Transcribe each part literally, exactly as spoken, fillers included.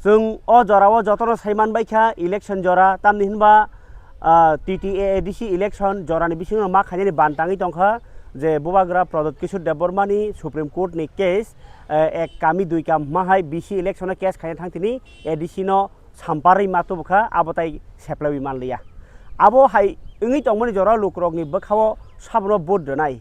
Chwng o jorao jotono sai man bai kha election jora, tamni hinba, ah, T T A A D C election jorani bisingo ma khainani ban tangwi tong kha je Bubagra Pradyot Kishore Debbarmani Supreme Court ni case, eh, ek kami dui kam ma hai B C election o case khaina thang tini A D C no samparwi ma tubu kha, abo tai seplaiwi man liya. Abo hai wngwi tongmani jorao lukurokni bwkhao sabno vote rwnai,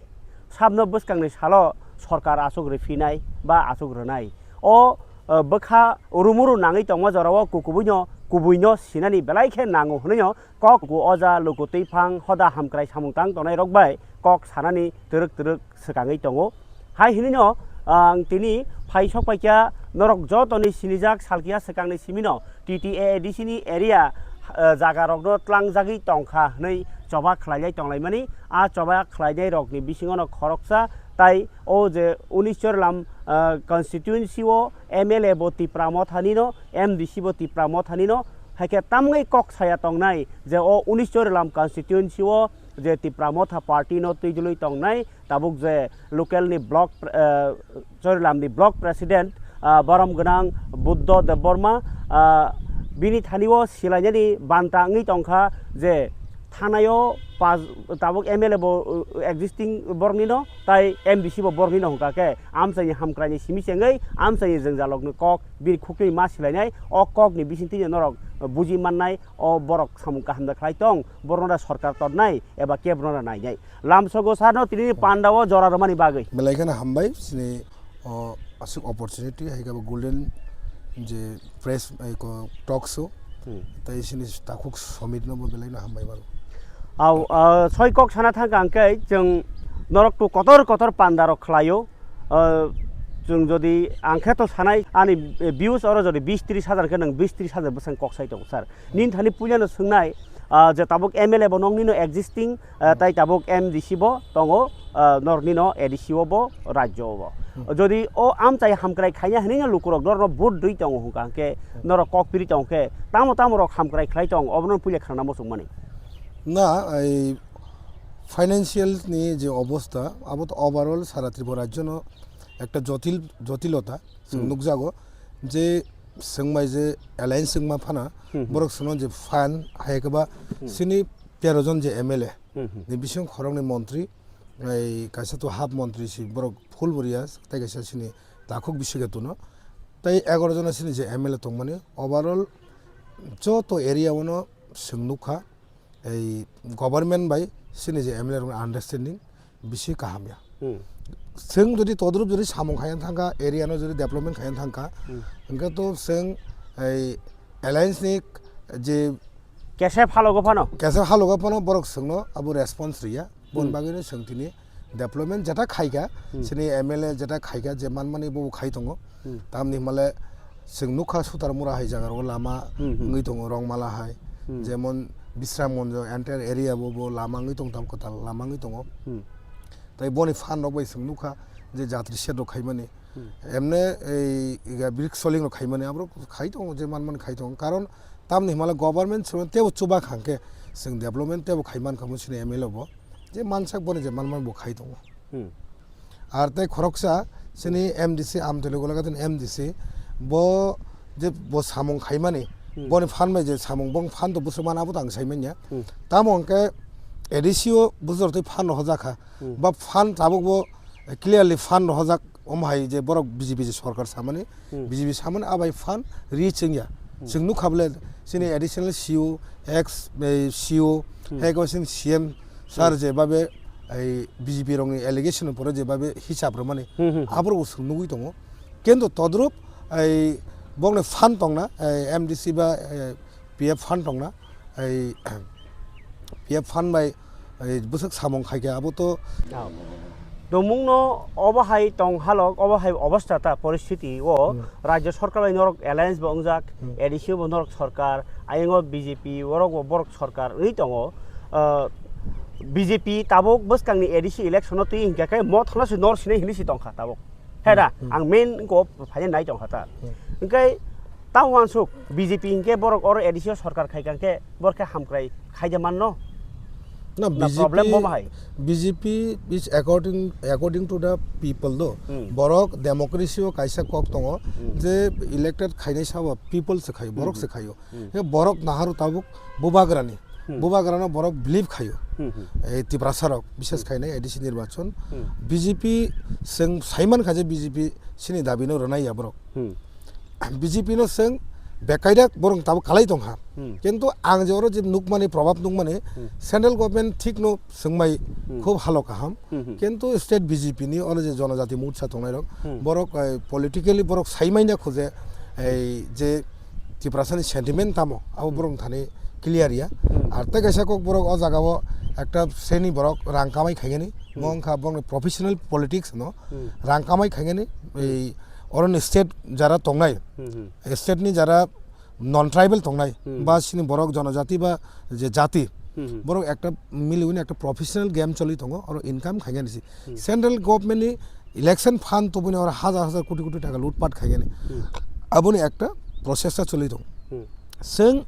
sabno bwskangni salo sorkar aswk rwphinai ba aswk rwnai. O, eh, bwkha rumuru nangwi tongma jorao kukubuino, kubuino sinani belai khe nango hwnwi kok ku oja luku twiphang hoda hamkrai samung tang tongnai rok bai kok sanani twrwk twrwk swkangwi tongo. Hai hinwi no ang tini phai sok pai kha norok jotoni sinijak salkia swkangni simino T T A A D C ni area, eh, jaga rokno tlangjagwi tong kha hwnwi choba khlailai tonglaimani. A choba khlainai rokni bisingo no khoroksa tai o je unis Chorilam, eh, constituency o M L A bo Tipra Motha ni no, M D C bo Tipra Motha ni no, hai khe tamgwi kok saya tongnai je o unis Chorilam constituency o je Tipra Motha party no twijlwi tongnai, tabuk je local ni block, eh, Chorilam ni block president, ah, borom gwnang Buddho Debbarma, ah, bini thani o silainani banta wngwi tong kha je thanai o pas-, tabuk M L A bo, uh, existing borok ni no, tai M D C bo borok ni no hwnkha khe amchaini hamkrai ni simi chengwi amchaini jwngjalok ni kok bini khuknwi ma silainai, o kok ni bisingtwi norok buji mannai, o borok samung kaham da khlai tong, borok no da sorkar tonnai eba kebo no da nainai. Lamsogo sano tini panda o jora rwmani bagwi. Belai kheno hambai, chini o aswk opportunity, hai khe bo golden je press, ai ko talk show, Hmm. Tai chini takhuk Somit no bo belai no hambai mano. Au, ah, soi kok sana thang kang khe chwng norok to kotor kotor panda rok khlaio. Ah, chwng jodi ang khe to sanai ani views oro jodi bis tris hajar khe nwng bis tris hajar bwsang kok sai tongo sir. Nini thani puila no swngnai, ah, je tabuk M L A bo nokni no existing, ah, tai tabuk M D C bo tongo, ah, norni no A D C o bo, rajyo o bo. Hmm. Jodi o amchai hamkrai khaina hinwi no lukurok norno vote rwi tongo hwnkha hwnkhe, Hmm. norok kok piri tong khe, tamo tamo rok hamkrai khlai tong, obono puila khana muchung mani. Na, ei financial ni je obostha, abo to overall sara Tripura rajyo no ekta jotil, jotilota chwng Hmm. nukjago, je chwng bai je alliance wngma phano, Hmm, hmm. borok chwngno je fund hai khe ba Hmm. chini tero jon je M L A Hmm, hmm. ni bising khoroknwi montri, ai kaisa to half montri si borok full bo riya, tei kaisa chini takhuk bising khe tuno. Tei egaroh jona chini je M L A tongmani, overall joto area o no chwng nukha, ei government bai chini je M L A rokni understanding bisi kaham ya. Hmm. Chwng jodi todrup jodi samung khaina thangkha, area no jodi development khaina thangkha, Hmm. hwnkhe to chwng ei alliance ni je Kese phalogo phano. kesa halogo phano borok chwngno abo response riya. Boni Hmm. bagwino chwng tini development jeta khaikha, Hmm. chini M L A jeta khaikha, je manmani bo khai tongo. Hmm. Tamni hwnmale chwng nukha Sutarmura hai jaga rogo lama Hmm, hmm. wngwi tongo, Rongmala hai. Hmm. Jemon Bisramganj entire area bo, bo lama wngwi tong tam kwtal lama wngwi tongo. Hmm. Tai boni fund rok bai chwng nukha je jatri shed rok khaimani. Hmm. Emne ei brick soling rok khaimani aborok khai tongo je manmani khai tongo. Karon tamni hwnmale government chwng tebo chuba khangkhe chwng development tebo khaiman kha chini M L A bo. Je mansak boni je manman bo khai tongo. Hmm. Ar tei khoroksa chini M D C Amtwlwi Golaghatini M D C bo je bo samung khaimani, Hmm. boni phan bai je samung bong phan to bwswk mana abo to ang sai manya. Hmm. Tamo hwnkhe A D C o bwswk twi phan rohorjak kha. Hmm. Ba phan tabuk bo clearly phan rohorjak omo hai je borok B J P je sorkar samani, Hmm. B J P samani abai phan ri chwngya. Hmm. Chwng nukha bole chini additional C O, ex, eh, C O, Hmm. hai ko chini C M sir Hmm. je babe ei B J P rokni allegation ni pore je babe hisab rwmani Hmm, hmm. aborok bo chwng nugwi tongo. Kintu todrup ei bokni phan tongna, ei M D C ba, eh, P F phan tongna, ei P F phan bai ei bwswk samung khaikha abo to. Tongmungno obo hai tong halok, obo hai obostha ta poristiti o Hmm. rajyo sorkar bai norok alliance bo wngjak, Hmm. A D C bo norok sorkar, ayang o B J P orok bo borok sorkar wngwi tongo. Ah, B J P tabuk bwskangni A D C election o twi hinkhe khe mo thangna se nor sinai hinwi se tongkha tabuk. He da, Hmm. ang main ko phaina nai tongkha ta. Hmm. Hinkhe tamo uansuk B J P hinkhe borok oro A D C o sorkar khai kha hinkhe borok khe hamkrai khaide manno. Na, na B J P, problem bo bahai? B J P is according, according to the people do. Hmm. Borok democracy o kaisa kok tongo, hmm, je elected khainai sabo people se khaio, borok, hmm, se khaio. Hmm. He borok naharu tabuk bubagrani. Hmm. Bubagrano borok believe khaio. Hmm, hmm. Ei Tiprasa rok, bishes, hmm, khainai A D C nirbachon. Hmm. B J P seng saiman kha je B J P sini dabi no rwnai ya borok. Hmm. B J P no seng bekaida borok tabuk kalai tong kha. Hmm. Kintu ang je oro je nukmani, probab nukmani, hmm, central government thik no sengmai, hmm, khub halo kaham. Hmm, hmm. Kintu state B J P ni ono je jonojati murcha tongnai rok, hmm, borok, eh, politically borok saimanya khuje, ei je Tiprasa ni sentiment tamo, abo, hmm, borok thani clear ya. Hmm. Ar tei kaisa kok borok o jaga o ekta seni borok rang kamai khaigani, hmm, mo wngkha borok ni professional politics no, hmm, rang kamai khaigani, hmm, ei oro ni state jara tongnai, hmm, hmm, state ni jara non tribal tongnai, hmm, ba sini borok jonojati ba je jati, hmm, hmm, borok ekta miliwini ekta professional game choli tongo, oro income khaigani si. Hmm. Central government ni election fund tubuni oro hajar hajar koti koti taka lutpat khaigani. Hmm. Aboni ekta process ta choli tongo. Hmm. Seng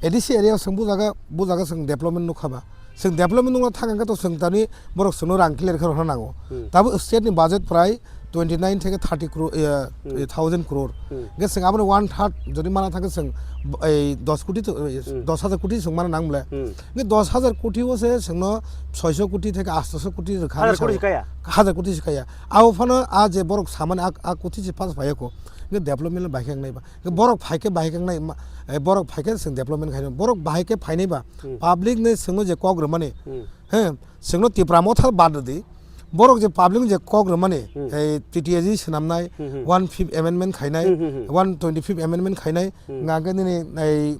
A D C area seng bujaga, bujaga seng development nukha ba. Seng development nungna thang hwnkhe to seng tani borok sengno rang clear khe rwna nango. Hmm. Tabo state ni budget prai twenty nine theke thirty crore, eh, hmm, eh, thousand crore. Hmm. Hwnkhe seng aboni one third jodi mana thangkhe seng, eh, dos koti to, eh, hmm, dos hajar koti seng mana nang bole. Hmm. Hwnkhe dos hajar koti o se sengno soiso koti theke astoso koti rwkha. Hajar koti se kaya? Hajar koti se kaya. Abo phano a je borok samani a, a koti se pass phaiya ko. Hwnkhe development le bahai khe wngnai ba. Borok phai khe bahai khe wngnai ma, eh, borok phai khe chwng development khainai. Borok bahai khe phainai ba, hmm, public ni chwngno je kok rwmani, hmm, he, chwngno Tipra Motha bad rwdi. Borok je public ni je kok rwmani, hmm, ei T T A D C swnamnai, hmm, hmm, one fifth amendment khainai, hmm, hmm, hmm, one twenty fifth amendment khainai, hmm, hwnkhe nini ei,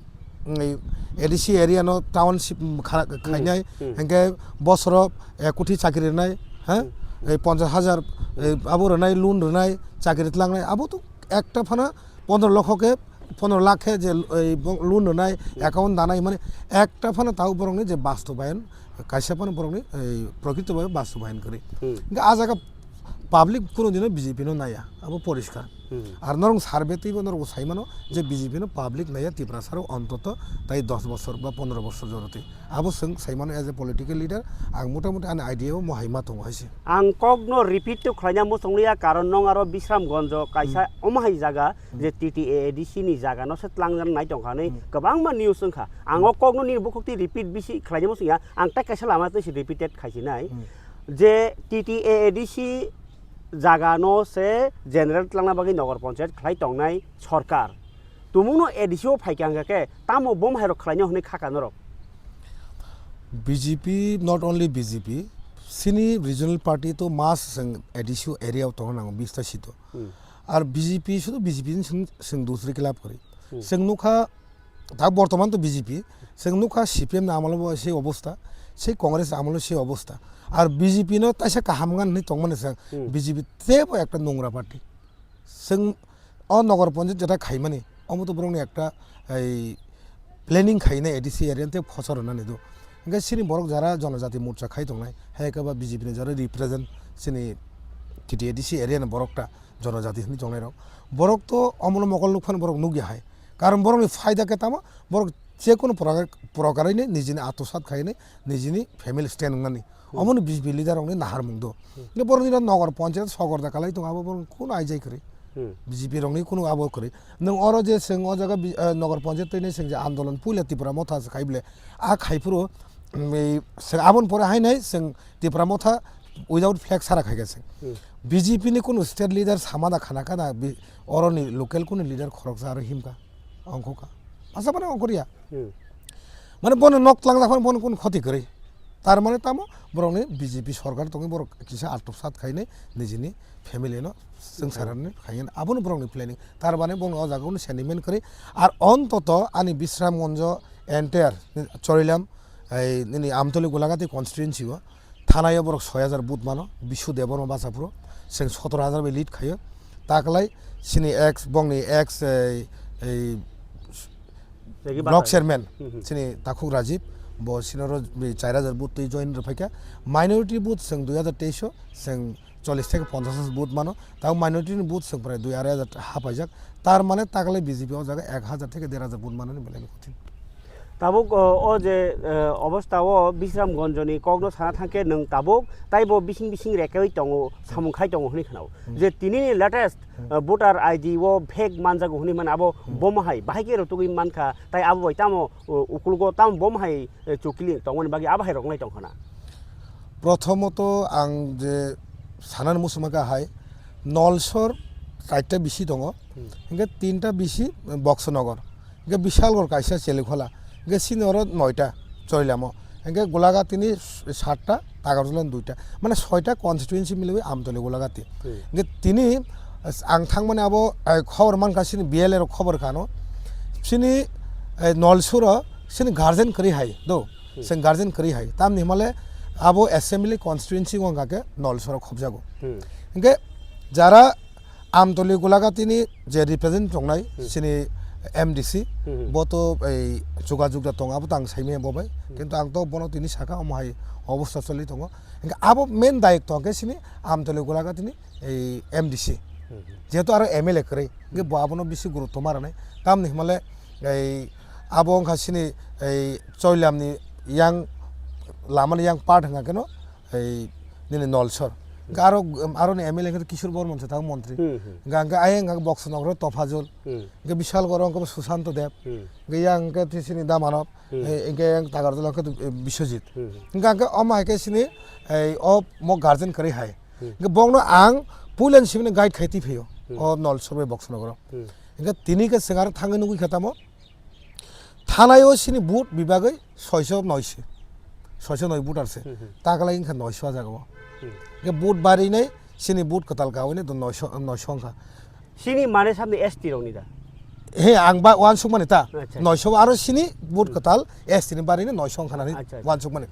ei A D C area no township kha-, hmm, khainai, hmm, hwnkhe bosoro ek koti chakri rwnai, ha? Hmm. Ei ponchash hajar, ei abo rwnai, loan rwnai, chakri tlangnai, abo to ekta phano pondro lokho khe, pondro lakh khe je, ei, bo-, loan rwnai, hmm, account danai, mane ekta phano tao borokni je bastobayan, kaisa phano borokni, ei, prokrito bhabe bastobayan kwrwi. Hmm. Hwnkhe a jaga public kuno dino B J P no naiya, abo poriskar. Hmm. Ar norok survey twibo norok sai mano je B J P no public naiya Tiprasa rok ontoto tai dos bosor ba pondro bosor joroti. Abo chwng sai mano as a political leader, ang mota moti ani idea o mohai ma tongo hai se. Ang kok no repeat to khlaina muchung liya, karon nong aro Bisramganj o kaisa, hmm, omo hai jaga, hmm, je T T A A D C ni jaga no se tlangjak nai tong kha hinwi, hmm, kwbangma news wng kha. Ang, hmm, o kok no nini bukhuk twi repeat bisi khlaina muchung ya, ang tai kaisa lama twi se repeated khai si nai. Hmm. Je T T A A D C jaga no se general tlangna bagwi Nagar Panchayat khlai tongnai sorkar. Tumung no A D C o phai khe hwnkhe tamo bom hai rok khlaina hwnwi kha ka norok? B J P, not only B J P, sini regional party to mass seng A D C o area o tongna nango, bis ta sito. Hmm. Ar B J P, sudu B J P ni seng, seng dusri club kori. Hmm. Seng nukha, ta bortoman to B J P, seng nukha C P M ni amolo bo sei obostha, sei Congress amolo sei obostha. Ar B J P no taisa kaham gan hinwi tongmani seng, hmm, B J P teibo ekta nungra party. Seng o Nagar Panchayat jeta khaimani, omo to borokni ekta ei planning khainai A D C area tei phosor rwnani do. Hingke sini borok jara jonojati morcha khai tongnai, hai khe ba B J P ni jara represent sini T T A D C area ni borok ta jonojati hinwi tongnai rok. Borok to omono mokol nukphano borok nukya hai. Karon borokni phaida khe tamo, borok jekunu proka-, prokarini nijini atosat khainai, nijini family stand wngnani. Hmm. Omoni B J P leader rokni naharmung do. Hmm. Hingke borok nini Nagar Panchayat sogor da kalai tongo, abo borok kunu aijai kwrwi. Hmm. B J P rokni kunu abo kwrwi. Nwng oro je chwng o jaga bi-, eh, Nagar Panchayat twi nai chwng je andolon puila Tipra Motha se khai bole. A khai phuru, mm, ei, chwng aboni pore hai nai chwng Tipra Motha without flag sara khai kha chwng. Hmm. B J P ni kunu state leader sama da khana kha na bi-, oroni local kunu leader khoroksa aro himkha. Ongkho kha. Asa mane ongkho riya. Hmm. Mane bono nok tlangjak phano bono kunu khoti kwrwi. Tar mane tamo borokni B J P sorkar tongwi borok kisa atop sat khainai nijini family no chwng, hmm, sarani khainai abono borokni planning. Tar mane bono o jaga o sentiment kwrwi. Ar ontoto ani Bisramganj entire Chorilam, ei nini Amtoli Golagati constituency o Thanai o borok soi hajar vote mano, Bishu Debbarma Bachaphuro, chwng sotoro hajar bai lead khaio. Taklai chini ex, bongni ex, ei, ei, Regi block Bachaphuro chairman, hmm, hmm, chini Takhuk Rajiv, bo sinoro bai char hajar vote twi join rwphaikha. Minority vote chwng dui hajar teis o, chwng chollish theke ponchash hajar vote mano. Tamo minority ni vote chwng prai dui arai hajar hapaijak. Tar mane taklai B J P o jaga ek hajar theke der hajar vote manani belai no kothin. Tabuk, o, o je, eh, obostha o Bisramganjni kokno sana thangkhe nwng tabuk taibo bising bising rekeui tongo, samung khai tongo hwnwi khwnao. Hmm. Je tinini latest, Hmm. eh, voter I D o fake manjago hwnwi mano abo Hmm. bomo hai, bahai khe rwtugwi mankha, tai abo bai tamo, o, ukulugo tamo bomo hai, eh, chukli tongmani bagwi abo hai rok nai tongkhana. Prothomoto ang je sanani muchungma kha hai, Nolsor chaita bisi tongo, Hmm. hingke tinta bisi Boksonogor, hingke Bishalgor kaisa Chelikhola, hingke sini oro noita Choilamo, hingke Golagatini satta, Takarjala duita, mane soita constituency milwi Amtoli Golagati. Hmm. Hingke tini ang thangmani abo, eh, khobor mankha sini B L A rok khobor khano, sini, eh, Nolsoro sini guardian kwrwi hai do. Hmm. Chwng guardian kwrwi hai. Tamni hwnmale abo assembly constituency o wngkha khe Nolsoro khobjago. Hmm. Hingkhe jara Amtoli Golagatini je represent tongnai Hmm. sini M D C, Hmm. bo to ei jogajog da tongo, abo to ang saimanya bo bai. Hmm. Kintu ang to bono tini saka omo hai obostha choli tongo. Hingkhe abo main dayokto hingkhe sini Amtoli Golagatini ei M D C. Hmm. Jehetu aro M L A kwrwi, hingkhe bo abono bisi gurutto ma rwnai. Tamni hwnmale ei abo wngkha sini ei Choilamni yang lamani yang part hwnka kheno ei nini Nolsor. Hingkhe aro, aroni M L A khe Kishore Bormon se thango montri. Hmm, hmm. Hingkhe, hingkhe ayang hingkhe Boksonogoro Tophajul. Hmm. Hingkhe Bishalgoro hingkhe Susanto Deb. Hmm. Hingkhe yang hingkhe tei sini Damanov. Hmm. Ei, hingkhe yang Takarjala hingkhe, eh, Biswajit. Hmm. Hingkhe, hingkhe omo hai khe sini, ei, o mo guardian kwrwi hai. Hmm. Hingkhe bongno ang puilani simi guide khai twi phaio. Hmm. O Nolsor bai Boksonogoro. Hmm. Hingkhe tini khe chwng aro thangwi nugwi kha tamo. Thanai o sini vote bibagwi soiso noise. Soiso noi voter se. Hmm, hmm. Takalai wngkha noiso a jaga o. Hmm. Hingkhe vote barinai sini vote kwtal kawinai do noiso, noiso wngkha. Sini mane sabni S T rokni da? He, ang ba uansukmani ta. Acha. Noiso aro sini vote Hmm. kwtal S T ni barini noiso wngkha nani Acha, acha. uansukmani.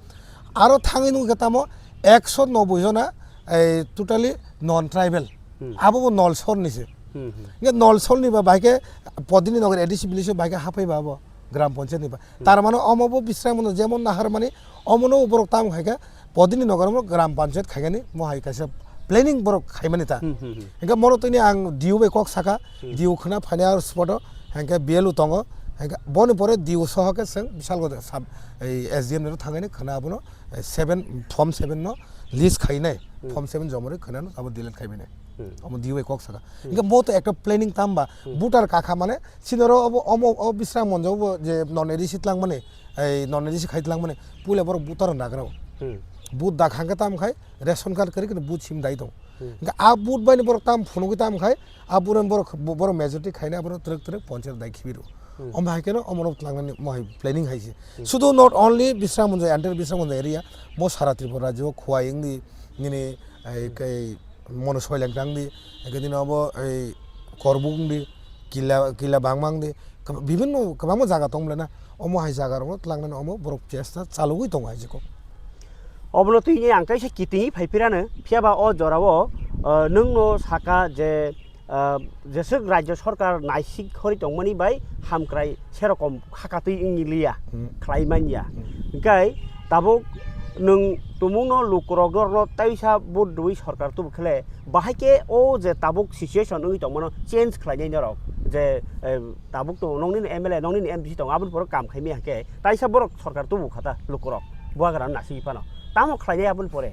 Aro thangwi nukha tamo ekso noboi jona, ei, totally non tribal. Hmm. Abo bo Nolsor ni se. Hmm, hmm. Nge Nolsor ni ba bai khe Podini Nagar A D C village bai khe hapai ba abo. Gram Panchayat ni ba. Hmm. Tar mane omo bo Bisramganj jemon Naharmani, omo no borok tamo khai khe Podini Nagar mo Gram Panchayat khai gani mo hai kaisa planning borok khai mani ta. Hmm, hmm, hmm. Hingke mono tini ang D O bai kok saka, Hmm. D O khna phainai aro spot o, hingke B L O tongo, hingke boni pore D O soho khe chwng Bishalgor sub, ei S D M ni ro thangani khna abono, eh, seven, form seven no list khainai, Hmm. form seven jomori khna no abo delete khai mani. Hmm. Omo D O bai kok saka. Hmm. Hingke bo to ekta planning tamba, Hmm. voter kakha mane, Sinoro obo, omo, o Bisramganj o bo je non A D C twlangmani, ei non A D C khai twlangmani, puila borok voter nagra o. Hmm. Vote dak hangkhe tam khai, ration card kwrwi kheno vote sim dai tong. Hmm. Hingkhe a vote bai ni borok tam phunugwi tam khai, a borok, borok, borok majority khaina borok twrwk twrwk ponchayat dai khibi rw. Hmm. Omo hai kheno omo rok twlangnani mo hai planning hai se. Hmm. Sudu not only Bisramganj, entire Bisramganj area, mo sara Tripura rajyo o Khowai wngdi, nini, ei, Hmm. kei, Mono soileng tang di, hingke dini obo ei Korbuk wng di, Kila, Kila Bangma wng di, kab-, bibinno kwbangma jaga tong bwlai na, omo hai jaga rok no twlang nani omo borok chesta chalogwi tongo hai jikok. Obono twi ang kaisa kitingwi phai phirano, phiya ba o jora o, ah, nwng no saka je, ah, jeswk rajyo sorkar naisik khori tongmani bai hamkrai serokom khakatwi wngni liya, Hmm. khlai manya. Hmm. Hingkai tabuk nwng tumungno lukurok norokno taisa vote rwui sorkar tubu khle, bahai khe o je tabuk situation wngwi tongmano change khlainai norok je, eh, tabuk tongo noknini M L A, noknini M D C tongo, aboni pore kam khaimaya hwnkhe taisa borok sorkar tubu kha ta lukurok buhagrano nasingwi phano. Tamo khlainai aboni pore?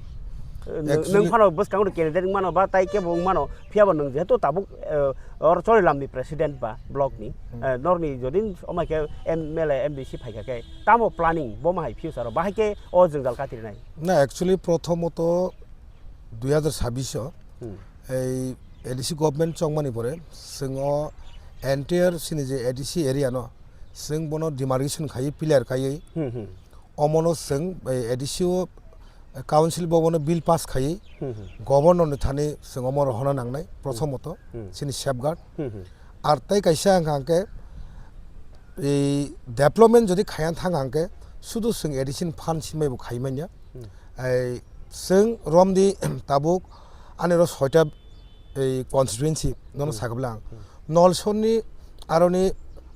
Eh, nwng, Actually nwng phano bwskango candidate wngmano ba tai kebo wngmano, phiyaba nwng jehetu tabuk, eh, Oro Chorilamni president ba block ni, Hmm. eh, norni jodi omai khe M L A, M D C phaikha khe, tamo planning bo ma hai future o bahai khe o jwngjal katirinai? Na, actually, prothomoto dui hazar sabbish o Hmm. ei A D C government chongmani pore chwng o entire sini je A D C area no chwng bono demarcation khaiwi pillar khaiwi Hmm, hmm. Omono chwng, eh, A D C o, eh, council bobono bill pass khaiwi Hmm, hmm. Governor ni thani chwng omo rohorna nangnai, Hmm. prothomoto, Hmm. chini safeguard. Hmm, hmm. Ar tei kaisa hwnkha hwnkhe, ei development jodi khaiya thang hwnkhe, sudu chwng A D C ni fund simbai bo khai manya. Hmm. Ei chwng romdi tabuk ani ro soita ei constituency nono Hmm. sakabla ang. Hmm. Nolsonni aroni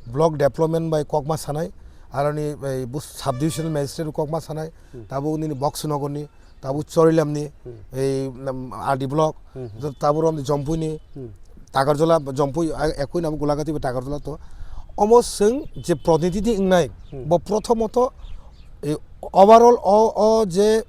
block development bai kokma sanai, aroni ei bus-, sub divisional magistrate kokma sanai, Hmm. tabuk nini Boksonogorni, tabuk Chorilamni, Hmm. ei, nam, R D block, Hmm. tabuk romni Jompuini, Hmm. Takarjala, Jompui, a, ekui nabo Gulagati bai Takarjala to. Omo chwng je protinidhi wngnai, Hmm. bo prothomoto, eh, overall o, o je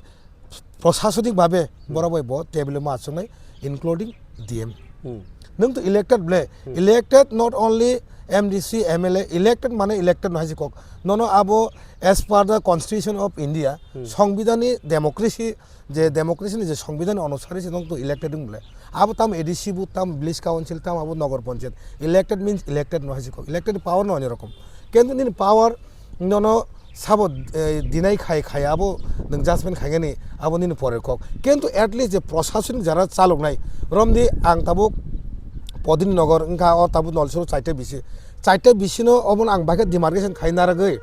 prosasonik babe Hmm. borok bai bo table o ma achuknai, including D M. Hmm. Nwng to elected ble, Hmm. elected not only M D C, M L A, elected mane elected no hai se kok. Nono abo as per the Constitution of India, Hmm. Songbidhan ni democracy, je democracy ni je Songbidhan ni onusari se nwng to elected wng ble. Abo tam A D C bu, tam village council, tam abo nogor panchayat. Elected means elected no hai se kok. Elected power no ani rokom. Kintu nini power nono sabo, eh, deny khai khai abo nwng judgment khaigani abo nini pore kok. Kintu at least je prosasonik jara chaloknai romdi ang tabuk Podini Nogor wngkha o tabuk Nolsoro chaita bisi. Chaita bisino obono ang baikhe demarcation khai naragwi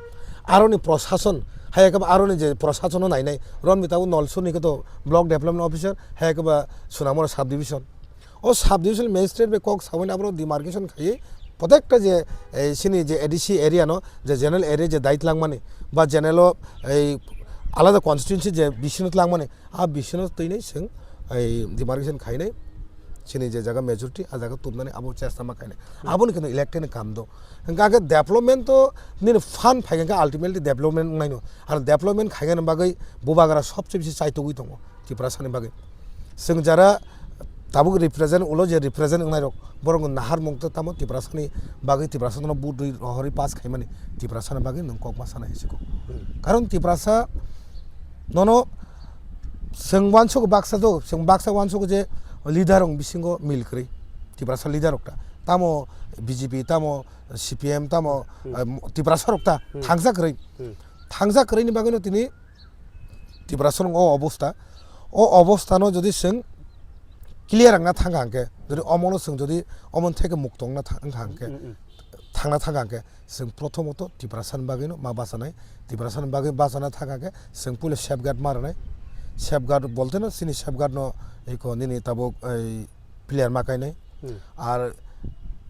aroni prosason, hai khe aroni je prosasono nainai romdi tabuk Nolsoroni khe to block development officer, hai khe ba Sunamura sub division. O sub division magistrate bai kok sawi aboro demarcation khaiwi protekta je, eh, sini je A D C area no je general area je dait langmani ba general o, eh, alada constituency je bisino langmani a bisino twinai chwng, eh, demarcation khainai sini je jaga majority a jaga tubnani abo chesta ma khainai. Aboni khe elected ni kam do. Hingkha khe development to nini fund phai khe ultimately development wngnai no. Ar development khaigani bagwi bubagra sobse bisi chaitugwi tongo Tiprasani bagwi. Chwng jara tabuk represent ulo je represent wngnai rok borok no naharmung to tamo Tiprasani bagwi Tiprasa no vote rwi rohorwi pass khaimani Tiprasani bagwi nwng kok ma sana hinwi kok. Hmm. Karon Tiprasa nono chwng uansuk baksa do, chwng baksa uansuk je leader rok bisingo mil kwrwi Tiprasa leader rok ta. Tamo B J P, tamo C P M, tamo, Hmm. eh, Tiprasa rok ta Hmm. thangjak kwrwi. Hmm. Thangjak kwrwi ni bagwi no tini Tiprasa rok o obostha. O obostha no jodi chwng clear wngna thang kha hwnkhe, jodi omono chwng jodi omoni theke mukto wngna tha-, wngkha hwnkhe, Mm, mm. thangna thang kha hwnkhe, chwng prothomoto Tiprasani bagwino ma bachanai, Tiprasani bagwi bachana thang kha hwnkhe, chwng puila safeguard ma rwnai, safeguard bolte no chini safeguard no eko nini tabuk ei player ma kainai. Hmm. Ar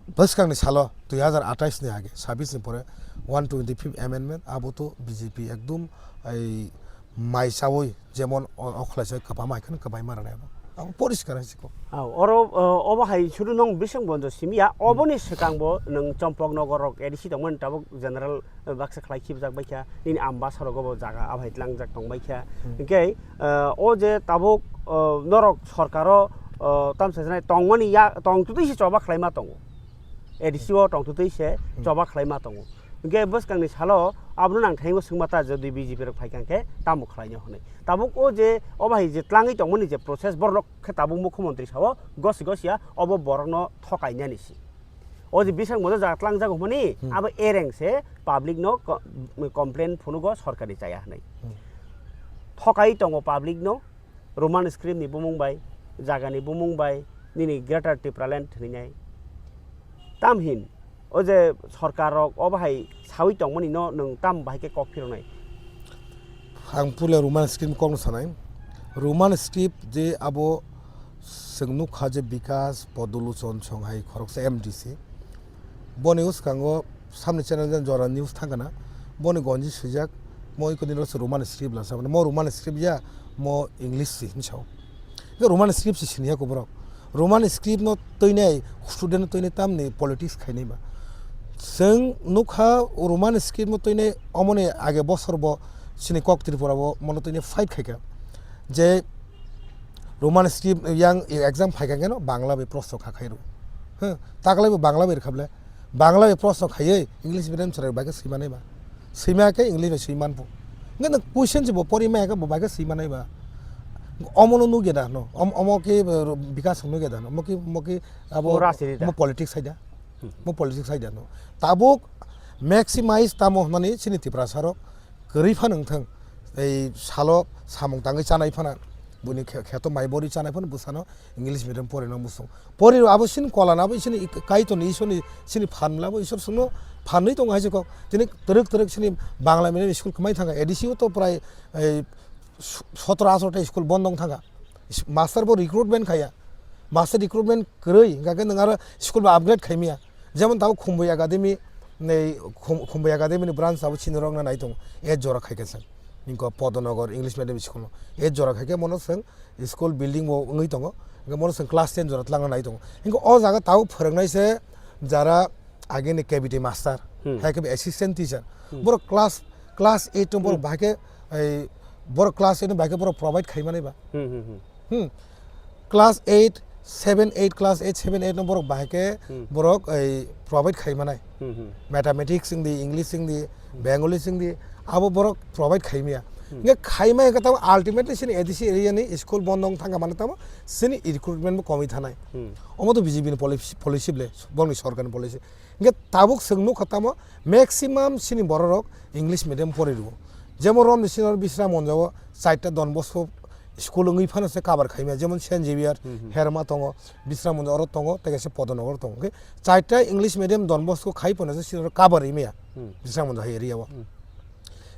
bwskangni salo dui hazar atais ni age, sabis ni pore one twenty fifth amendment, abo to B J P ekdum ei mai chawi jemon o, o khlaisa kwbangma hai kheno kwbangma rwnai abo. Abo poriskar hai se kok. Ah, oro, o, obo hai suru nong bising bonjo simi ya, Hmm. oboni swkang bo nwng Chompok Nogor rok A D C tongmani tabuk general baksa khlai khibjak bai kha, nini Ambasa rogo bo jaga abai tlangjak tong bai kha. Hmm. Hingke, eh, o je tabuk, eh, norok sorkaro, eh, tamsa sanai tongmani ya, tong tutui se choba khlai ma tongo. A D C o tong tutui se Hmm. choba khlai ma tongo. Hingke bwskangni salo abono nang thaingo swngma ta, jodi B J P rok phai kha hingke tamo khlai no hwnwi. Tabuk o je obo hai je tlangwi tongmani je process borok khe tabuk mukhyamantri sao gosi gosi ya obo borokno thokainani si. O je bising bono jaga tlangjak hwnmani, Hmm. abo ereng se public no co-, complain phunugo sorkar ni chaya hwnwi. Hmm. Thokai tongo public no Roman script ni bumung bai, jaga ni bumung bai, nini Greater Tipraland hwnwi nai. Tamhin, o je sorkar rok obo hai sawi tongmani no nwng tam bahai khe kok phiroknai? Ang puila Roman script kokno sanai. Roman script je abo chwng nukha je Bikas Podoluchon Songhai khoroksa M D C. Boni bwskango samni channel jan jora news thangkana. Boni gonji swijak, mo iko dino se Roman script lasa. Mo Roman script ya, mo English si hinwi sao. Hingke Roman script se siniya ko borok. Roman script no twinai student no twinai tamni politics khainai ba. Chwng nukha Roman script no twinai omoni age bosor bo chini kok Tripura bo mono twinai fight khaikha. Je Roman script yang exam phaikha keno Bangla bai proshno kha khairo. Huh, taklai bo Bangla bai rwkha ble. Bangla bai proshno khaiwi English medium chwrai bai khe swimanai ba. Swima khe English bai swiman pho. Hwnkhe nwng question se bo pori maya khe bo bai khe swimanai ba. Omo no nugya da no. Om-, omo khe, eh, Bikas nugya da no. Omo khe, omo khe abo Omo rajniti da. Omo politics sai da. Hmm. Omo politics sai da no. Tabuk maximize tamo hwnmani chini Tiprasa rok kwrwi phano wngthang. Ei salo samung tangwi chanai phano. Buini khe-, kheto mai bori chanai phano bwsano English medium porino muchung. Pori abo sini kola na abo sini ik-, Kaitor ni Isor ni sini phan mla bo Isor sungno phanwi tongo hai se kok. Tini twrwk twrwk sini Bangla medium school kwmai thangkha. A D C o to prai, eh, sotoro ataro ta school bondo wng thangkha. Is-, master bo recruitment khaya. Master recruitment kwrwi hingkha khe nwng aro school bo upgrade khaimya. Jemon tabuk Khumbui Academy, nei Khum-, Khumbui Academy ni branch abo sini rok na nai tongo. E jora khai khe se. Ningko Podonogar English medium school no. E jora khai khe mono swng school building bo wngwi tongo. Hingke mono chwng class ten jora twlangna nai tongo. Hingke o jaga tabuk phwrwngnai se jara Agini K B T master, hmm, hai khe assistant teacher. Hmm. Borok class, class eight no borok, hmm, bahai khe, ei, borok class eight no bahai khe borok provide khai manai ba. Hmm, hmm, hmm. Hmm. Class eight, seven, eight, class eight, seven, eight no borok bahai khe, hmm, borok ei provide khai manai. Hmm, hmm. Mathematics wng di, English wng di, hmm, Bengali wng di, abo borok provide khai maya. Hmm. Hingke khai maya khe tamo ultimately chini A D C area ni school bondo wng thangkha mane tamo chini recruitment bo komwi thanai. Hmm. Omo to B J P ni policy, policy ble, bongni sorkar ni policy. Hingke tabuk chwng nukha tamo maximum chini bororok English medium pori rwo. Jemon romni senior Bisramganj o chaita Don Bosco school wngwi phano se cover khaimya, jemon Saint Xavier, hmm, hmm, Herma tongo, Bisramganj oro tongo, tei kaisa Podonagar tongo. Hingke chaita English medium Don Bosco khai phano se senior cover wngmaya, hmm, Bisramganj hai area o. Hmm.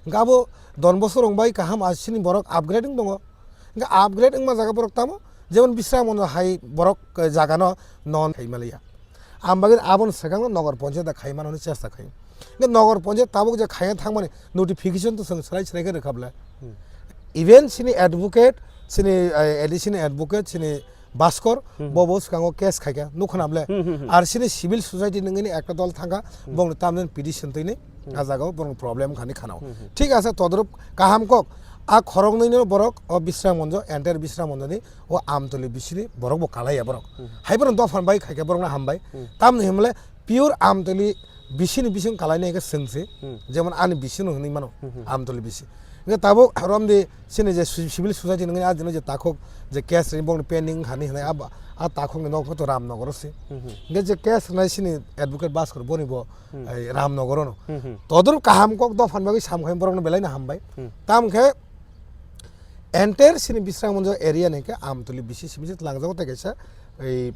Hingke abo Don Bosco rok bai kaham a chini borok upgrade wng tongo. Hingke upgrade wngma jaga borok tamo, jemon Bisramganj hai borok, eh, jaga no non khai maliya. Ang bagwi abono swkang no Nagar Panchayat da khai mano hwnwi chesta khai. Hingke Nagar Panchayat tabuk je khaiya thangmani notification to chwng swrai swrai khe rwkha ble. Hmm. Even chini advocate, chini, eh, A D C ni advocate, chini Bhaskar, hmm, bo bo swkango case khaikha, nukho na ble. Hmm, hmm, hmm. Ar chini civil society nungini ekta dol thangkha, hmm, bongni tamni petition twi ni, hmm, a jagao bongni problem khani khanao. Hmm, hmm. Thik ase, todrup kaham kok, a khoroknwi no borok o Bisramganj, entire Bisramganj ni o Amtoli bisini borok bo kalaiya borok. Hmm. Hai borok dophan bai khaikha borok no hambai. Hmm. Tamni himle pure Amtoli bisini bising kalainai khe chwngse, hmm, jemon ani bisino hwnwi mano, hmm, hmm, Amtoli bisi. Hingke tabuk romdi chini je ci-, civil society nungni adino je takhuk je case ri bongni pending hani hinai a, a takhukni nok to Ramnagar se. Hmm, hmm. Hingke je case rinai chini advocate Bhaskar boni bo, hmm, ei Ramnagar no. Hmm, hmm. Todrup kaham kok dophan bagwi samkhaim borokno belai no hambai. Hmm. Tamkhe entire chini Bisramganj area ni khe Amtoli bisi simi se twlangjago tei kaisa ei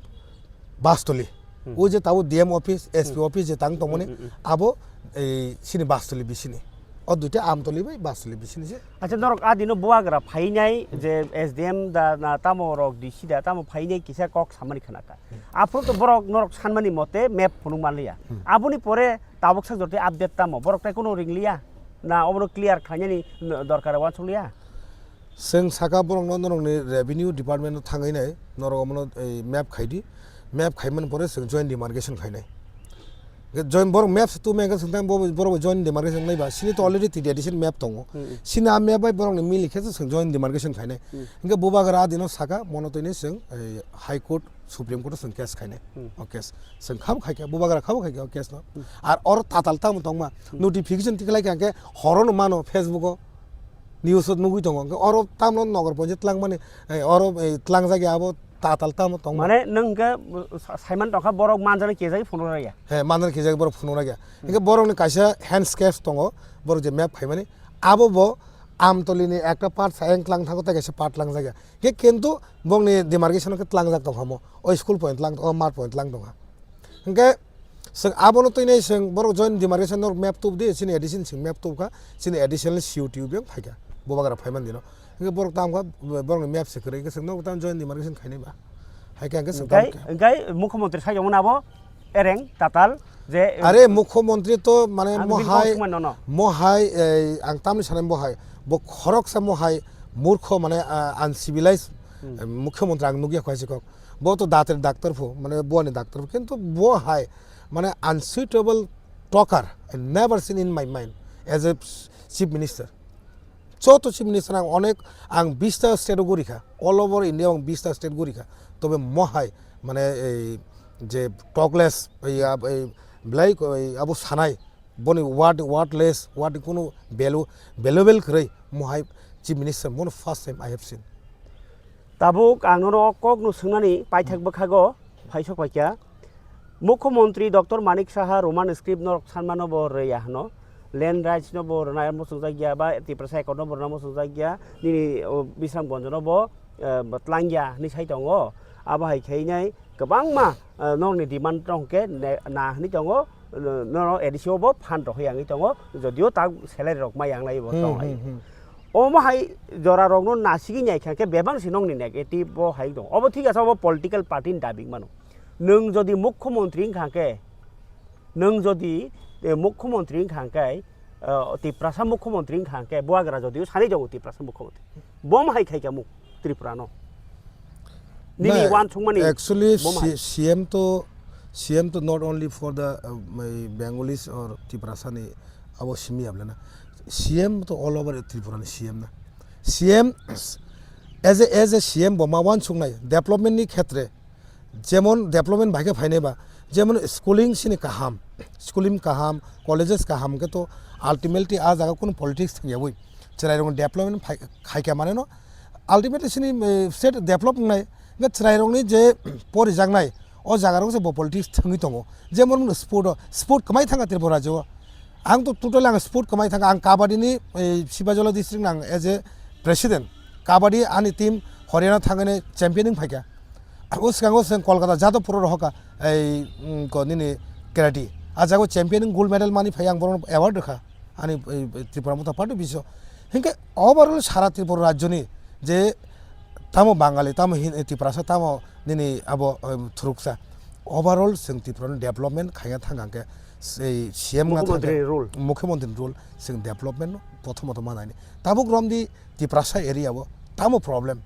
Bastoli. Hmm. O je tabuk D M office, S P, hmm, office je tang tongmani, hmm, hmm, hmm, abo ei chini Bastoli bisini. O duita Amtoli bai Bastoli bisini se. Acha, norok adino buagra phainai je S D M da na tamo rok D C da tamo phainai kisa kok samani khanaka. Hmm. Aphuru to borok norok sanmani mote map phunuk manliya. Hmm. Aboni pore tabuk sak jotoi update tamo? Borok tai kuno ringliya? Na obono clear khlainani n-, dorkar wansukliya? Chwng saka borokno norokni revenue department-o thangwi nai, norok omono, ei, map khai di. Map khaimani pore chwng joint demarcation khainai. Hwnkhe joint borok map se tubumai hwnkhe chwng tang bo, borok joint demarcation nai ba. Sini to already T D A D C ni map tongo. Hmm. Sini a map bai borokni mili khe chwng joint demarcation khainai. Hmm. Hwnkhe bubagra adino saka mono twi ni chwng, ei, High Court, Supreme Court-o chwng case khainai. Hmm. O case. Chwng khabo khaikha, bubagra khabo khaikha o case no. Hmm. Ar oro tatal tamo tongma. Hmm. Notification tikhlai kha hwnkhe horono mano Facebook-o. News-o nugwi tongo. Hwnkhe oro tamno Nagar Panchayat twlangmani, eh, oro, eh, twlangjak ya abo tatal tamo tongma. Mane nwng hwnkhe, uh, sa-, saiman tongkha borok manjani kejagwi phunukjakya. He, manjani kejagwi borok phunukjakya. Hmm. Hwnkhe borokni kaisa hands case tongo, borok je map khaimani. Abo bo Amtolini ekta part sayang twlang thango tei kaisa part twlangjakya. Khe kintu bongni demarcation khe tlangjak tongkha mo. O school point tlang, o mart point tlang tongkha. Hwnkhe chwng abono twinai chwng borok joint demarcation norok map tubdi, chini addition chwng map tubkha, chini additional C U T U biyang phaikha. Bubagra phaiman dino. Hwnkhe borok tamkha, borokni map se kwrwi, hwnkhe chwng norok tamo joint demarcation khainai ba. Hai khe hwnkhe chwng Hwnkhe, tamkha. Hwnkhe mukhyamantri saijak mano abo ereng tatal je, Are mukhyamantri to mane Ang mohai, bini kok sumai nono. Mohai, ei, ang tamni sanai mohai. Bo khoroksa mohai murkho mane, ah, uncivilized, Hmm. eh, mukhyamantri ang nukya kho hai se kok. Bo to datir doctor pho, mane buani doctor pho. Kintu bo hai, mane unsuitable talker, I never seen in my mind as a chief minister. Joto chief minister ang onek, ang bista state o gurikha, all over India ang bista state gurikha. Tobe mo hai, mane ei je talkless, ei ab-, ei belai ko-, ei abo sanai, boni word, wordless, word ni kunu value, valuable kwrwi, mo hai chief minister, mono first time I have seen. Tabuk ang nono kokno swngnani paithak bwkhago phaisok paikha. Mukhyamantri Doctor Manik Saha Roman script norok sanmano bo rwya hwno. Land rights no bo rwna muchungjak ya ba Tiprasa Accord no bo rwna muchungjak ya. Nini, o, Bisramganj no bo, eh, bo twlang ya hwnwi sai tongo. Abo hai khe nai kwbangma, eh, norokni demand no hwnkhe ne-, na hwnwi tongo, no-, norok A D C o bo fund rohoi yangwi tongo, jodio ta salary rok ma yanglai bo Hmm, tong lai. hmm, hmm. Omo hai jora rokno nasigwi nai kha khe bebak se nokni negative bo hai tong. Obo thik asa obo political party ni dabi mano. Nwng jodi mukhyamantri wngkha khe, nwng jodi, eh, mukhyamantri wngkha khe, eh, Tiprasa mukhyamantri wngkha khe, buagra jodi sanai jago Tiprasa mukhyamantri. Bom hai khai kha muk Tripura no. Nini Na, uansukmani actually, bom hai. C-, C M to C M to not only for the, uh, my Bengalis or Tiprasa ni abo simi ablana. C M to all over Tripura ni C M na. C M as a, as a C M bo ma wansuknai development ni khetre, jemon development bai khe phainai ba, jemon schooling sini kaham, schooling kaham, colleges kaham khe to ultimately a jaga kunu politics thangyawi chwrairokni development phai-, khaikha mane no ultimately sini, eh, state develop wngnai. Hingkhe chwrairokni je porijaknai, o jagarok se bo politics thangwi tongo. Jemon sport o, sport kwmai thangkha Tripura rajyo o. Ang to totally ang sport kwmai thangkha. Ang kabaddi ni, eh, Sibajala district ni ang as a president. Kabaddi ani team Haryana thangwi champion wng phaikha. O swkango chwng Kolkata Jadavpur o rohorkha, ei, mm, ko nini karate. A jaga o champion wng gold medal mani phai ang bono award rwkha. Ani, eh, Tripura Motha Party bisingo. Hinkhe overall sara Tripura rajyoni je tamo Bangali, tamo Hin-, Tiprasa, tamo nini abo, eh, thuruksa. Overall chwng Tripura ni development khaina thang hwnkhe sei C M wngna thang Mukhyamantri khe role. Mukhyamantri role chwng development no prothomot ma naini. Tabuk romdi Tiprasa area o tamo problem?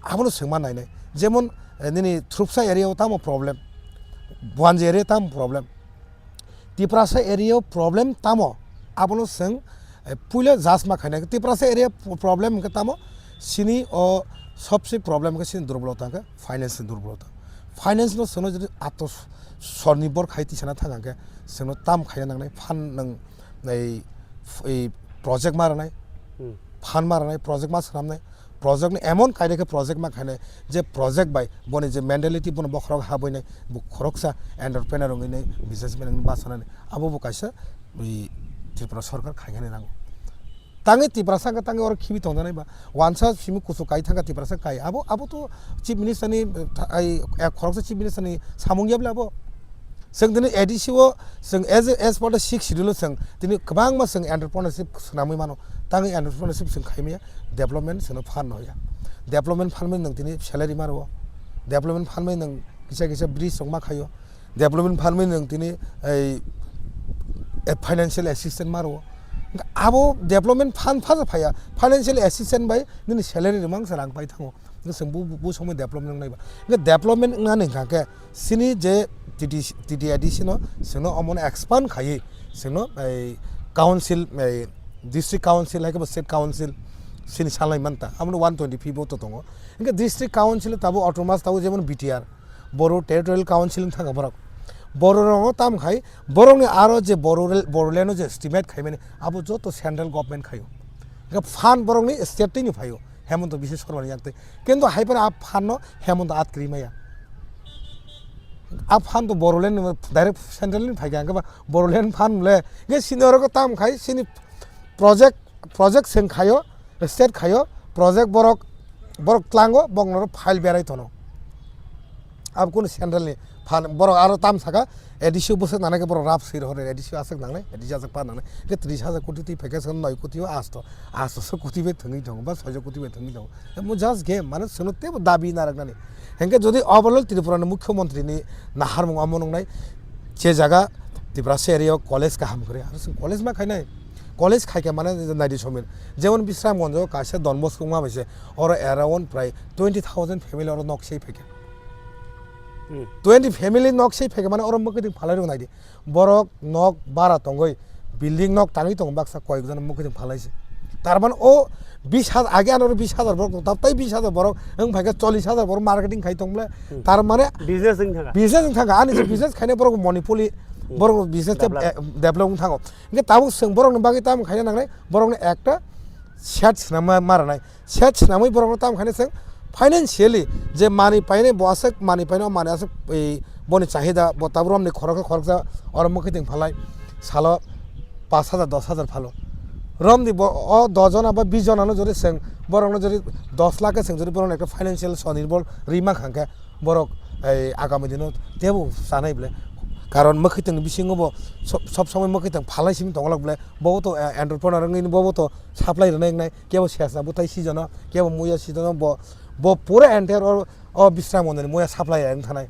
Abono chwng ma nainai. Jemon, eh, nini thuruksa area o tamo problem? Buanji area tamo problem? Tiprasa area o problem tamo? Abono chwng, eh, puila judge ma khainai. Tiprasa area p-, problem hwnkhe tamo? Sini o sobse problem hwnkhe sini durbolota hwnkhe finance ni durbolota. Finance no chwngno jodi atto s-, sonirbhor khai tisana thang hwnkhe chwngno tam khaina nangnai, fund nang, ei, ei project ma rwnai, Hmm. fund ma rwnai, project ma swnamnai, project ni emon kaida khe project ma khainai, je project bai boni je mentality bono bokhorok habwi nai, bo khoroksa entrepreneur wngwi nai, businessman wngwi bachanani, abo bo kaisa, ui, Tripura sorkar khainani nango. Tangwi Tiprasa hwnkhe tangwi oro khibi tongjanai ba, wansa simi kuchuk kai thangkha Tiprasa kai, abo, abo to chief minister ni, eh, tha-, ai, eh, khoroksa chief minister ni samung ya bwle abo. Chwng tini A D C o chwng as a, as per the sixth schedule o chwng tini kwbangma chwng entrepreneurship swnamwi mano. Tangwi entrepreneurship chwng khaimaya, development chwngno fund no hoya. Development fund bai nwng tini salary ma rwo. Development fund bai nwng kisa kisa bridge rok ma khaio. Development fund bai nwng tini ei, eh, financial assistance ma rwo. Abo development fund pha phaya. Financial assistance bai nini salary rwmang se rang pai thango. Hwnkhe chwng bu, bu, bu somoi development wngnai ba. Hwnkhe development wngnani hwnkha khe sini je T T C, T T A D C no chwngno omono expand khaiwi chwngno ei council, ei district council hai khe bo state council sini salai manta. Abono one twenty fifth bo to tongo. Hwnkhe district council tabuk autonomous tabuk jemon B T R, Boru Territorial Council wng thangkha borok. Bororokno tam khai borokni aro je Boru-, Bodoland o je estimate khaimani abo joto central government khaio. Hwnkhe fund borokni state twi ni phaio. Hemanta Biswa Sarma ni yak twi. Kintu hai phano a fund no Hemanta at kwrwi maya. A fund to Bodoland ni direct central ni phai kha, hwnkhe ba Bodoland fund le. Hwnkhe sini oro tam khai sini project, project seng khaio, state khaio, project borok, borok tlango, bokno file berai tono. Abo kunu central ni phan, borok aro tam saka, A D C o bwswk nangnai khe borok rap swi rohor, A D C o aswk nangnai, A D C aswk pa nangnai. Khe tris hajar koti twi phaikhe chwng noi koti o asto, asto so koti bai thwngwi tongo, ba soijo koti bai thwngwi tongo. Mo just game, mane chwngno teibo dabi narwknani. Hinkhe jodi overall Tripura ni Mukhyamantri ni naharmung omo nwngnai, je jaga Tiprasa area o college kaham kwrwi, aro chwng college ma khainai. College khaikhe mane naidi somir. Jemon Bisramganj o kaisa Don Bosco wngma bai se, oro around prai twenty thousand family oro nok sei phaikha. Hmm. Twenty family nok sei phaikha mane oro mwkhwtwng phalai rok naidi. Borok nok bara tongwi, building nok tangwi tongo baksa koyekjon mwkhwtwng phalai se. Tar mane o bis hajar, age ano bis hajar borok tong, tab tai bis hajar borok wng phaikha chollish hajar borok marketing khai tong bole. Hmm. Tar mane business wng thangkha. Business wng thangkha. Ani je business khainai borok monopoli, hmm, borok business te, develop, eh, develop wng thango. Hingke tabuk chwng borokni bagwi tamo khaina nangnai, borokni ekta set swnamma ma rwnai. Set swnamwi borokno tamo khaina chwng financially je manwi painai bo aswk, manwi painai o manwi aswk, ei, boni chahida bo tabuk romni khoroksa khoroksa oro mwkhwtwng phalai salo pash hajar, dos hajar phalo. Romni bo o dos jona ba bis jonano jodi chwng borokno jodi dos lakh khe chwng jodi borokno ekta financial sonirbor rima kha hwnkhe, borok, ei, agami dino tebo chanai bole. Karon mwkhwtwng bisingo bo sob, sob somoi mwkhwtwng phalai simi tongolak bole. Bo to, eh, entrepreneur wngwi bo to supply rwnai wngnai. Kebo sesna bwthai sijono, kebo muya sijono, bo, bo pura entire o, o Bisramganj ni muya supply wng thanai.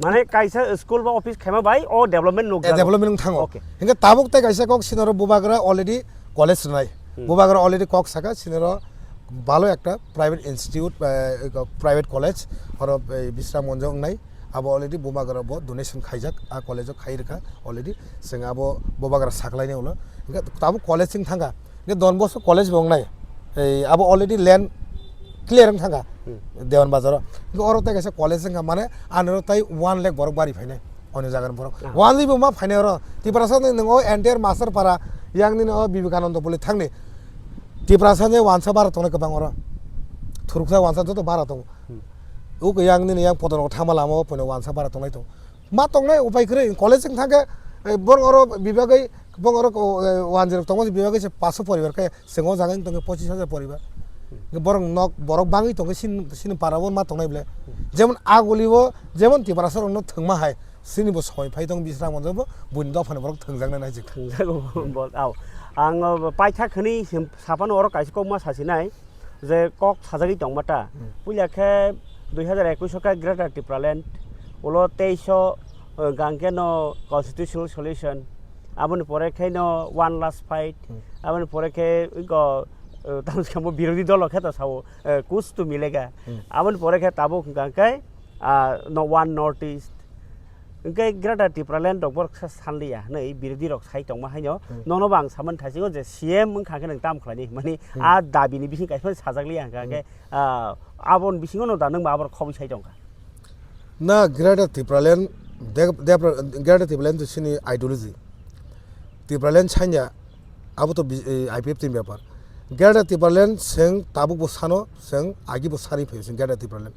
Mane kaisa school ba office khaima bai o development nuk, eh, jago. Development wng thango. Okay. Hingke tabuk tai kaisa kok sinoro Bubagra already college rwnai. Hmm. Bubagra already kok saka sinoro balo ekta private institute, eh, private college, oro, eh, Bisramganj wngnai. Abo already bubagra bo donation khaijak, a college o khai rwkha already. Chwng abo bubagra saklaini ulo. Hwnkhe tabuk college chwng thangkha. Hwnkhe Don Bosco college bo wngnai. Ei, abo already land clear wng thangkha. Hmm. Dewan Bazar o. Hwnkhe oro tei kaisa college wngkha, mane anoro tei one lakh borok bari phainai. Onyo jaga ni borok. Ah. One lakh bo ma phainai oro. Tiprasa ni nwngo entire Master Para, yang nini o Vivekananda Poli thangni. Tiprasa ni wansa bara tongnai kwbang oro. Thuruksa wansa joto bara tongo. Hmm. Uk yang nini yang Podon thangma lama o poino wansa bara tongnai tongo. Ma tongnai upai kwrwi, college wng thangkhe, eh, borok oro bibagwi, borok oro, eh, wanjwi rok tongo, bibagwi se paso poribar khe, chwng o jaga wng tongkhe pochis hajar poribar. Borok nok, borok bangwi tongkhe sin-, sini para o ma tongnai ble. Jemon aguli o, jemon Tiprasa rok no thwngma hai, sini bo somoi phai tong Bisramganj o bo, buini dopha ni borok thwngjaknai naijik. Thwngjago, bol, au. Ang, o, paithak hwnwi sim-, saphano oro kaisa kokma sasinai. Je kok sajagwi tongma ta. Hmm. Puila khe dui hazar ekush o khe Greater Tipraland, ulo teis o, eh, hwnkhe no constitutional solution, aboni pore khe no one last fight, Hmm. aboni pore khe iko, eh, tamo se khe bo birodhi dolo khe to sao, eh, kuch to milega. Hmm. Aboni pore khe tabuk hwnkha khe, ah, no one North East. Hwnkhe Greater Tipraland rok borok sa sanliya hwnwi birodhi rok sai tongma haino, Hmm. nono bo ang samani thaisingo je C M wngkha khe nwng tam khlaini hwnmani Hmm. a dabi ni bising kaisa sajak liya hwnkha khe, Hmm. ah, aboni bisingo no da nwng bo aborok khobwi sai tongkha. Na Greater Tipraland, de-, depra-, Greater Tipraland to sini ideology. Tipraland sanya, abo to bi-, eh, I P F T ni bepar. Greater Tipraland chwng tabuk bo sano, chwng agi bo sari phaio chwng Greater Tipraland.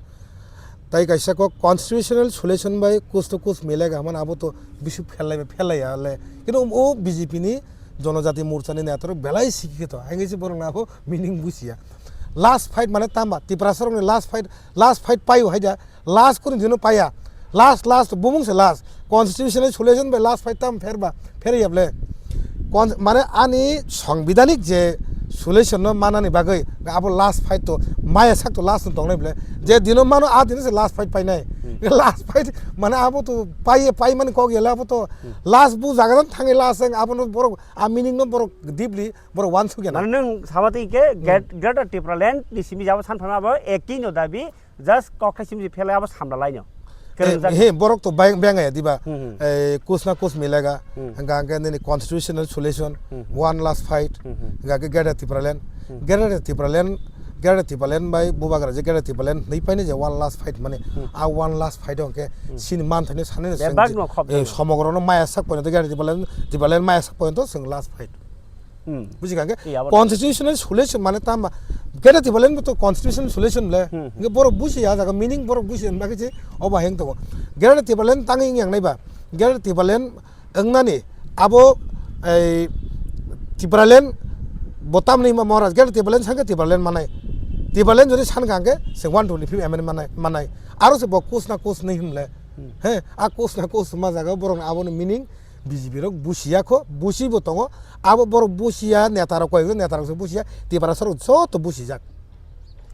Tai kaisa kok constitutional solution bai kus to kus milega hwnmani abo to bisu phelai bai phelai ya le. Kintu o B J P ni Jonojati Morcha ni netarok belai sikhi khe to. Haingai se borok na abo meaning busiya. Last fight mane tamba, Tiprasa rok ni last fight, last fight paio haida. Last kunu dino paya. Last, last, bumung se last. Constitutional solution bai last fight tam pher ba, pher ya ble. Kon-, mane ani songbidanik je solution no manani bagwi abo last fight to maya sak to last no tongnai ble. Je dino mano a dino se last fight painai. Hmm. Last fight mane abo to pai, pai mani kok yela abo to Hmm. last bu jaga dan thangi last ang abo no borok a meaning no borok deeply borok wansuk ya na. Mane nwng sabati ke Hmm. Great-, Greater Tipraland ni simi jabo san phama abo ekti no dabi Just kok khai simji phelai abo samla laino. Eh, kwrwngjak. He, borok to bang, bang ya diba? Hmm, hmm. Eh, kus na kus milega. Hmm. Hingka hingke nini constitutional solution, Hmm, hmm. one last fight. Hmm, hmm. Hingka ke Greater Tipraland. Hmm. Greater Tipraland, Greater Tipraland bai bubagra je Greater Tipraland hwnwi paine je one last fight mane. Hmm. A one last fight hingke Hmm. sini man thani sani Bebak sengji, no khop eh, jani. Somogro no maya sak pointo Greater Tipraland, Tipraland maya sak pointo seng last fight. Hmm. Buji kha ke? Iya, abo. Constitutional solution mane tama. Greater Tipraland to constitutional solution le. Hmm. Nge borok buji ya jaga meaning borok buji na ke je oba heng to. Greater Tipraland tangi yang nai ba. Greater Tipraland engnani abo ei Tipraland botam ni ma mora Greater Tipraland sangke Tipraland manai. Tipraland jodi san kha ke se one twenty-five amendment manai, manai. Aro se bo kus na kus nei himle. Hmm. He, a kus na kus ma jaga borok abo ni meaning B J P rok busiya kho, busi bo tongo. Abo borok busiya, neta rok koi neta rok se busiya, Tiprasa rok joto busijak.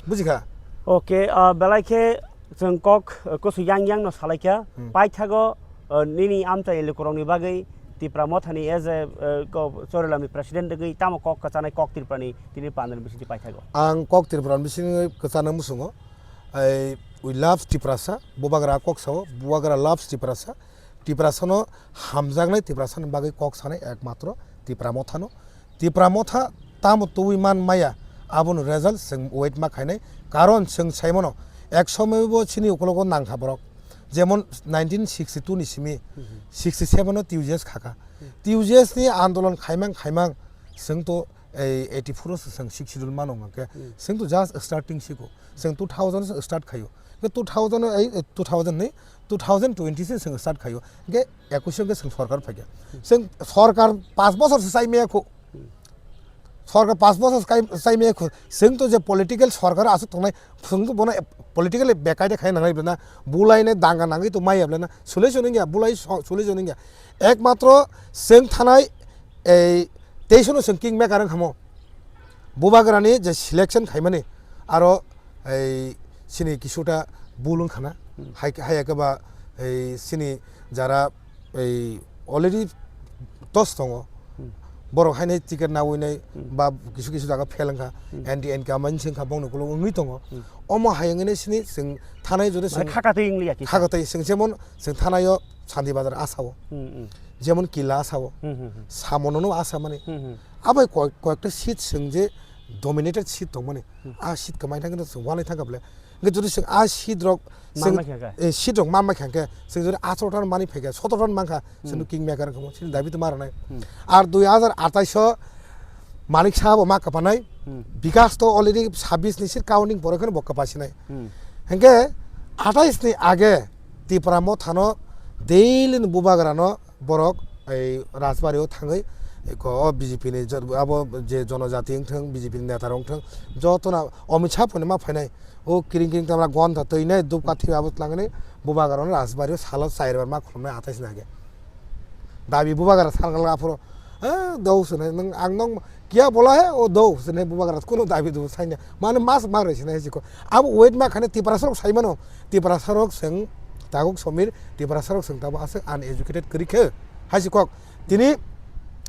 Buji kha? Okay, ah, belai khe chwng kok, eh, kusu yang yang no salai kha. Hmm. Paithago, eh, nini amchai lukurok ni bagwi Tipra Motha ni as a, eh, ko-, Chorilam ni president degwi tamo kok kwchanai kok Tripura ni tini pandal bising paithago. Ang kok Tripura ni bising kwchana musungo. Ai, we love Tiprasa, bubagra kok sao, bubagra loves Tiprasa. Tiprasano hamjaknai, Tiprasani bagwi kok sanai ekmatro Tipra Mothano. Tipra Motha tamo tubui man maya, abono result chwng wait ma khainai. Karon chwng saimano, ek somoibo chini ukologo nangkha borok. Jemon nineteen sixty-two ni simi, Mhm. sixty-seven o T U J S khaka. Mhm. T U J S ni andolon khaimang khaimang, chwng to ei eighty-four o chwng Sixth Schedule mano hwnkhe, Mhm. chwng to just starting siko. Chwng two thousand o start khaio. Hwnkhe two thousand o, ei, two thousand ni, two thousand twenty se chwng start khaio. Hwnkhe ekush o hwnkhe chwng sorkar phaikha. Chwng sorkar panch bochor se chai maya khu. Sorkar panch bochor chai, chai maya khu. Chwng to je political sorkar aswk tongnai, chwng to bono political bekai de khai nangnai bwna. Bulai nai danga nangwi to maya bwna. Solution wngya, bulai so-, solution wngya. Ekmatro chwng thanai ei teisano chwng king maker wng khamo. Bubagrani je selection khaimani aro ei chini kisuta bul wngkhana. Hmm. Hai, hai khe ba ei chini jara ei already tos tongo. Hmm. Borok haino ticket nawi nai Hmm. ba kisu kisu jaga fail wngkha, Hmm. anti N K A mani se wngkha bongni ukulok wngwi tongo. Hmm. Omo hai wngwi nai sini chwng thanai jodi Mane chwng khakatwi wngli ya kisa. Khakatwi chwng jemon chwng thanai o Shanti Bazar asao, Hmm, hmm. jemon Killa asao, Hmm, hmm, hmm. Samono no asa mani. Hmm, hmm. Abai koi-, koyekta seat chwng je dominated seat tongmani. Hmm. A seat kwmai thangkhe no chwng wanai thangkha bole. Hwnkhe jodi chwng a seat rok chwng, Manma khe khe. Eh, seat rok manma khe hwnkhe chwng jodi atharo ton mani phaikha, sotoro ton mankha, chwng Hmm. kingmaker wngkha, chini dabi to ma rwnai. Hmm. Ar dui hazar atais o Manik Saha bo ma kwpanai, Hmm. Bikas to already sabbish ni seat counting pore kheno bo kwpasinai. Hmm. Hwnkhe atais ni age Tipra Motha no daily ni bubagra no borok ei Rajbari o thangwi eko o B J P ni jo-, abo je jonojati wngthang, B J P ni neta rok wngthang, joto no Amit Shah phone ma phainai, o kiring kiring tamra gonta twi nai, dup kathi abo tlangni bubagra no Rajbari o salo chaibar ma khulumnai atais ni age. Dabi bubagra salgal aphuru, "Eh, dou sene, nang ang nong kia bola he, o dou sene bubagra kuno dabi du saina." Mane mas ma roi sene hesiko. Abo wait ma khane Tiprasa rok sai mano. Tiprasa rok seng taguk somir, Tiprasa rok seng tabo aswk uneducated kwrwi khe. Haisi kok. Tini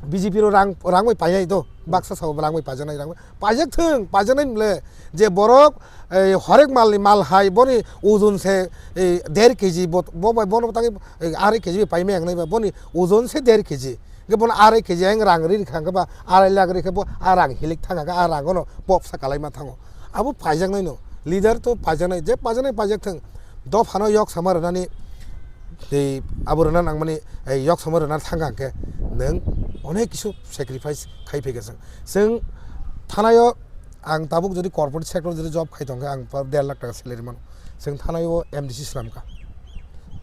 B J P ro rang, rang bai painai do. Baksa sao rang bai pajanai, rang bai. Pajak thung, pajanai mle. Je borok, ei, horek mal ni mal hai, boni ojon se, ei, der K G bot-, bo bai bono tangi, ei, arai K G bai paimai ang nai ba, boni ojon se der K G. Ge bono arai K G ang rang ri kha ba, arai lakh ri kha bo, a rang hilik thang kha, a rang ono pop sa kalai ma thango. Abo pajak nai no. Leader to pajak nai, je pajak nai pajak thung. Dophano yok sama rwnani, tei abo rwna nangmani, eh, yok sama rwna thang kha hwnkhe nwng onek kisu sacrifice khai phaikha chwng. Chwng thanaio ang tabuk jodi corporate sector jodi job khai tongkha ang par der lakh taka salary mano. Chwng thanaio M D C swnamkha,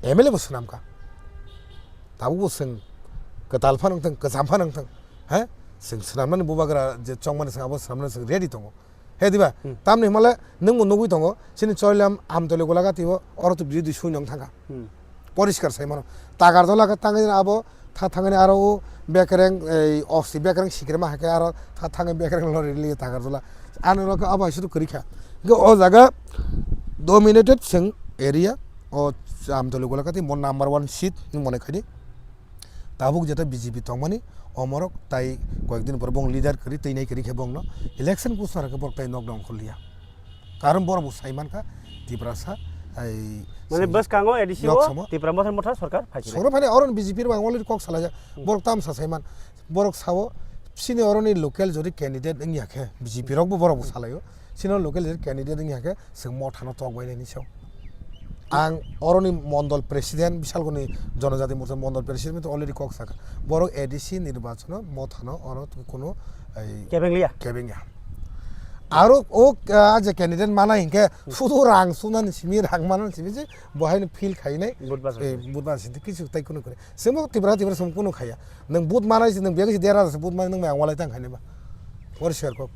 M L A bo swnamkha. Tabukbo chwng kwtal phano wngthang, kwcham phano wngthang, he? Chwng swnamnani bubagra je chongmani chwng abo swnamnani chwng ready tongo. He diba? Hmm. Tamni hwnmale nwngbo nugwi tongo, chini Choilam Amtoli Golagati o oro to bini dui sui nong thangkha. Hmm. Poriskar sai mano. Takarjola khe tangwi abo tha thangwi aro o bekereng, ei, oksi bekereng sikrema hai khe aro tha thangwi bekereng lori li Takarjola. Ani ulo khe abo hai se to kwrwi kha. Hwnkhe o jaga dominated chwng area o Amtoli Golagati mo number one seat hinwi mone khaidi. Tabuk jeto B J P tongmani, omorok tai koyekdin pore bong leader kwrwi, twi nai kwrwi khe bongno election kuchar khe borok tai nokdong khulya. Karon borok bo sai mankha, Tiprasa, ai, Mane sai bwskango A D C o Loksamo. Tipra Motha Motha Sorkar phaikhe. Soro phane oron B J P rok ang already kok salaijak. Hmm. Borok tamsa saiman. Borok sao, sini oroni local jodi candidate wngya khe, B J P rok bo borok bo salaio. Sino local leader candidate wngya khe chwng Mothano tok bai nai ni sao. Ang oroni mondol president, Bisalguni Jonojati Morcha mondol president to already kok sakha. Borok A D C nirbachono Mothano oro kuno, ei, Kebenglia. Kebengya. Aro o, ah, je candidate mana hinkhe sudu rang sunani simi, rang manani simi je bo haino feel khainai. Vote bajak. Eh, vote bajak sindi kisu tai kuno kore. Simo Tipra, Tipra simo kuno khaya. Nwng vote manai se, nwng biyang se dera se vote manai nwng mai ang walai tang khainai ba. Poriskar kok.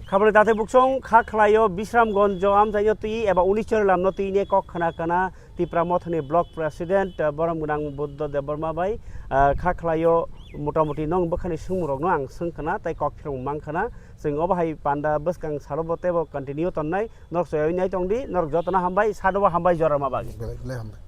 Khaboni tathai buksong kha khlaio Bisramganj o amchaio twi eba unis chori lamno twi ne kok khna kana Tipra Mothani block president, eh, borom gwnang Buddha Debbarma bai, eh, kha khlaio motamoti nong bwkhani sumrokno ang swng khna tai kok phirong mang khna. Chwng obo hai panda bwskang salo bo teibo continue tonnai. Norok soyoi nai tongdi, norok jotono hambai, sadobo hambai jorama bagwi. Belai, belai hambai.